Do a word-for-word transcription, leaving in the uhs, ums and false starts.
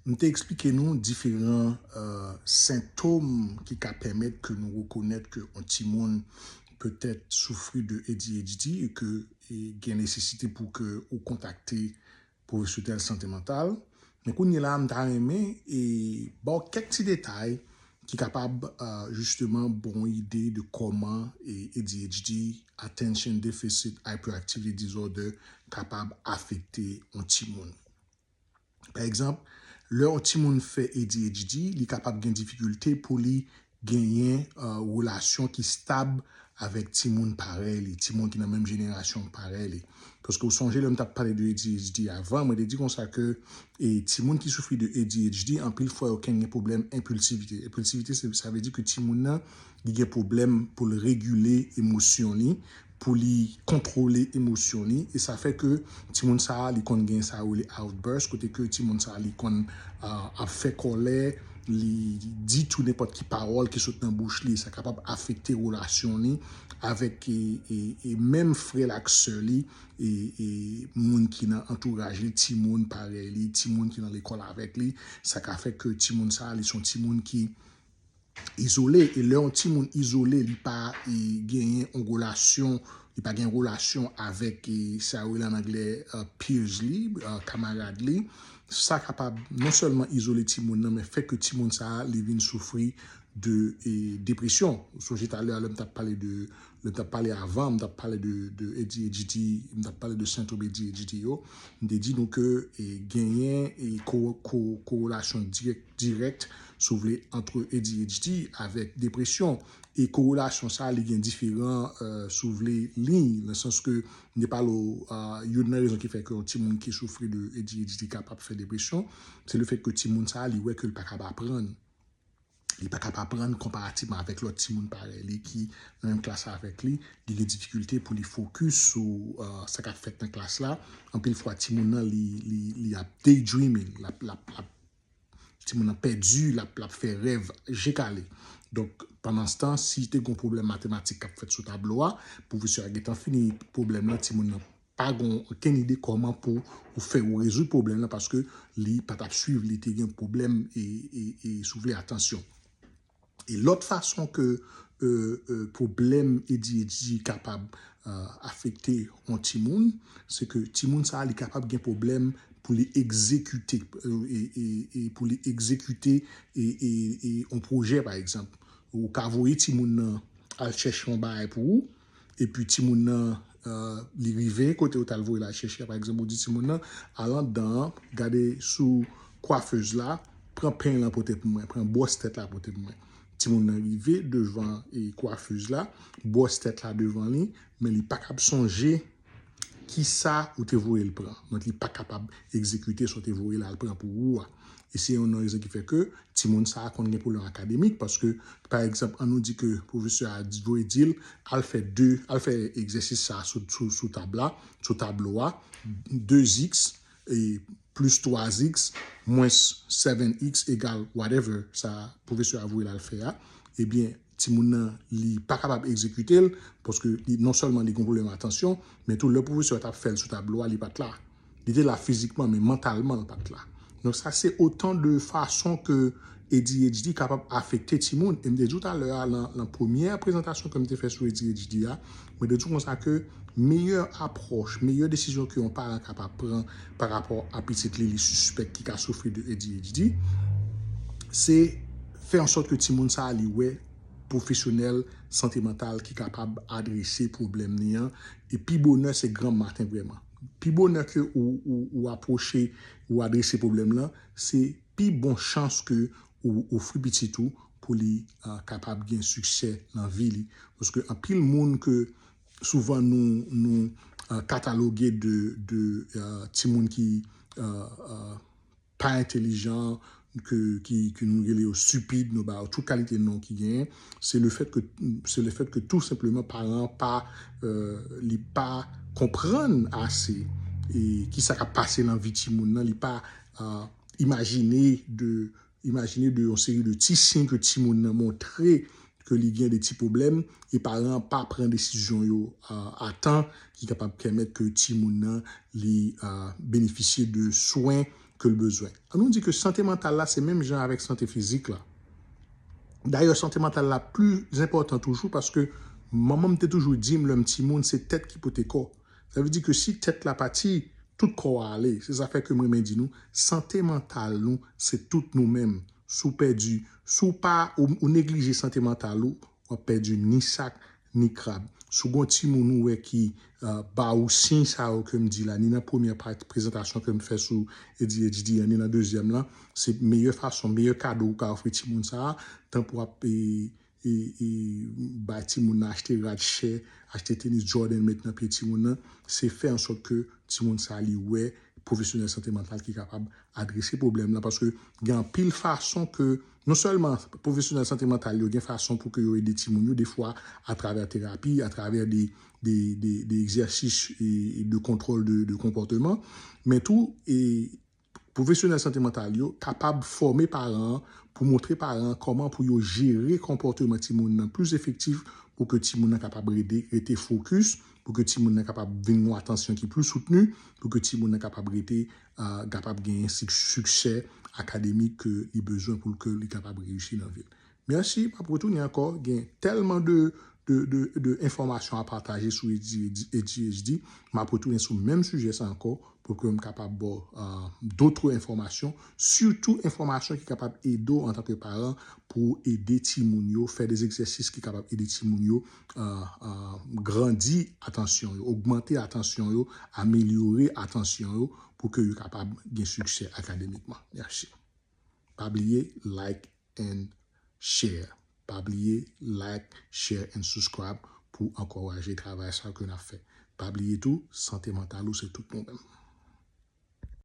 M te eksplike nou diferan uh, sentòm ki ka pèmèt ke nou rekonèt ke yon timoun petèt soufri de A D H D e ke e gen nesesite pou ke ou kontakte pwofesyonèl sante mantal. Men kounye la, m ta renmen e ba w kèk ti detay ki kapab uh, jisteman bon ide de kòman e A D H D, Attention Deficit Hyperactivity Disorder, kapab afekte yon timoun. Pa egzanp, lè yon timoun fè A D H D, li kapab gen difikilte pou li genyen uh, relasyon ki stab avèk timoun parèy li, timoun ki nan menm jenerasyon parèy li. Paske w sonje lè m t ap pale de A D H D avan, mwen te di konsa ke e timoun ki soufri de A D H D, anpil fwa yo gen pwoblèm enpilsivite. Enpilsivite, sa vle di ke timoun nan, li gen pwoblèm pou l regile emosyon li, pou li kontwole emosyon li, e sa fè ke timoun sa a, li konn gen sa yo rele outburst, kote ke timoun sa a, li konn uh, ap fè kòlè, li di tou nenpòt ki pawòl ki sot nan bouch li, sa kapab afekte relasyon li avèk e, e, e menm frè l ak sè li, e, e moun ki nan antouraj li, timoun parèy li, timoun ki nan lekòl avèk li, sa ka fè ke timoun sa a, li se yon timoun ki izole. E lè yon timoun izole, li pa e, genyen yon relasyon, li pa gen relasyon avèk e, sa yo rele an anglè uh, peers li, uh, kamarad li, sa kapab non sèlman izole timoun nan, men fè ke timoun sa a, li vin soufri de e, depresyon. Ou sonje talè a lè m t ap pale de lè m t ap pale avan, m t ap pale de, de A D H D, m t ap pale de sentòm A D H D yo, m te di nou ke e, genyen e, ko, ko, korelasyon dirèk, dirèk, si w vle, antre A D H D avèk depresyon. E korelasyon sa, li gen diferan, uh, si w vle, liy, nan sans ke m te pale w, uh, youn nan rezon ki fè ke yon timoun ki soufri de A D H D kapab fè depresyon, se le fèt ke timoun sa, li wè ke l pa kapab aprann. Li pa kapab aprann konparativman avèk lòt timoun parèy li ki nan menm klas avèk li, li gen difikilte pou li fokis sou uh, sa k ap fèt nan klas la. Anpil fwa, timoun nan, li, li, li ap daydreaming, l ap, l ap, l ap, timoun nan pèdi, l ap, l ap fè rèv je kale. Donk, pandanstan, si te gen yon pwoblèm matematik k ap fèt sou tablo a, pwofesè a gentan fini pwoblèm nan, timoun nan pa gen okenn ide kòman pou ou fè ou rezoud pwoblèm nan paske li pa t ap swiv, li te gen pwoblèm e, e, e si w vle, atansyon. E lòt fason ke e, e, pwoblèm A D H D kapab e, afekte yon timoun, se ke timoun sa a, li kapab gen pwoblèm pou li egzekite, e, e, e, e pou li egzekite e, e, e, yon pwojè, pa egzanp. Ou ka voye timoun nan al chèche yon bagay pou ou, epi timoun nan, e, li rive kote ou t al voye l al chèche a, pa egzanp, ou di timoun nan, al anndan an, gade sou kwafez la, pran peny lan pote pou mwen, pran bwòs tèt la pote pou mwen. Timoun nan rive devan e, kwafez la, bwòs tèt la devan li, men li pa kab sonje kisa ou te voye l pran. Donk, li pa kapab egzekite sa w te voye l al pran pou ou a. E se youn nan rezon ki fè ke timoun sa a konn gen pwoblèm akademik, paske, pa egzanp, an nou di ke pwofesè a di, voye di l, al fè de, al fè egzèsis sa a sou, sou, sou tab la, sou tablo a, de x e plis twa x mwens sèt x egal whatever sa pwofesè a voye l al fè a, ebyen, timoun nan, li pa kapab egzekite l, paske li, non sèlman li gen pwoblèm atansyon, men tou lè pwofesè a t ap fè l sou tablo a, li pa t la. Li te la fizikman, men mantalman, l pa t la. Donk, sa se otan de fason ke A D H D kapab afekte timoun. E m te di w talè a, nan, nan premyè prezantasyon ke m te fè sou A D H D a, mwen te di w konsa ke meyè apwòch, meyè desizyon ke yon paran kapab pran pa rapò a pitit li, li sispèk ki ka soufri de A D H D, se fè an sòt ke timoun sa a li wè pwofesyonèl sante mantal ki kapab adrese pwoblèm li an. E pi bonè, se granm maten vrèman. Pi bonè ke ou, ou, ou apwoche, ou adrese pwoblèm lan, se pi bon chans ke ou ofri pitit ou pou li uh, kapab gen siksè nan vi li. Paske anpil moun ke souvan nou, nou uh, kataloge de, de uh, timoun ki uh, uh, pa entelijan, ke, ki, ke nou rele yo stipid, nou ba yo tout kalite non ki genyen, se le fèt ke, se le fèt ke tou senpleman paran pa, euh, li pa konprann ase e kisa k ap pase nan vi timoun nan, li pa uh, imajine de, imajine de yon seri de ti siy ke timoun nan montre ke li gen de ti pwoblèm e paran an pa pran desizyon yo uh, a tan ki kapab pèmèt ke timoun nan li uh, benefisye de swen ke l bezwen. An nou di ke sante mantal la se menm jan avèk sante fizik la. Dayè, sante mantal la pli enpòtan toujou paske manman m te toujou di m lè m timoun se tèt ki pote kò. Sa vle di ke si tèt la pati, tout kò a ale. Se sa fè ke m renmen di nou, sante mantal nou se tout nou menm. Si w pèdi, si w pa, ou, ou neglije sante mantal ou, w ap pèdi ni sak, ni krab. Si w gen yon timoun ou wè ki uh, ba ou siy sa yo ke m di la, ni nan premyè prezantasyon ke m fè sou A D H D an, ni nan dezyèm lan, se meyè fason, meyè kado ou ka ofri timoun sa a, tanpou ap e, e, e, bay timoun nan achte rad chè, achte tenis Jordan met nan pye timoun nan, se fè ansòt ke timoun sa li wè pwofesyonèl sante mantal ki kapab adrese pwoblèm lan, paske gen anpil fason ke non sèlman pwofesyonèl sante mantal yo gen fason pou ke yo ede timoun yo, defwa atravè terapi, atravè de, de, de, de egzèsis e, e de kontwòl de, de konpòteman, men tou e pwofesyonèl sante mantal yo kapab fòme paran an pou montre paran an kòman pou yo jere konpòteman timoun nan plis efektif pou ke timoun nan kapab rete, rete fokis, pou ke timoun nan kapab vin yon atansyon ki pli soutni, pou ke timoun nan kapab rete, uh, kapab genyen siksè akademik ke li bezwen pou ke li kapab reyisi nan vi l. Mèsi, m ap retounen ankò, gen tèlman de, de, de, de enfòmasyon a pataje sou A D H D, m ap retounen sou menm sijè sa ankò, pou ke m kapab ba w uh, dòt enfòmasyon, sitou enfòmasyon ki kapab ede w antanke paran pou ede timoun yo fè de egzèsis ki kapab ede timoun yo uh, uh, grandi atansyon yo, ogmante atansyon yo, amelyore atansyon yo pou ke yo kapab gen siksè akademikman. Mèsi. Pa bliye like and share. Pa bliye like, share and subscribe pou ankouraje travay sa ke n ap fè. Pa bliye tou, sante mantal ou se tout nou menm.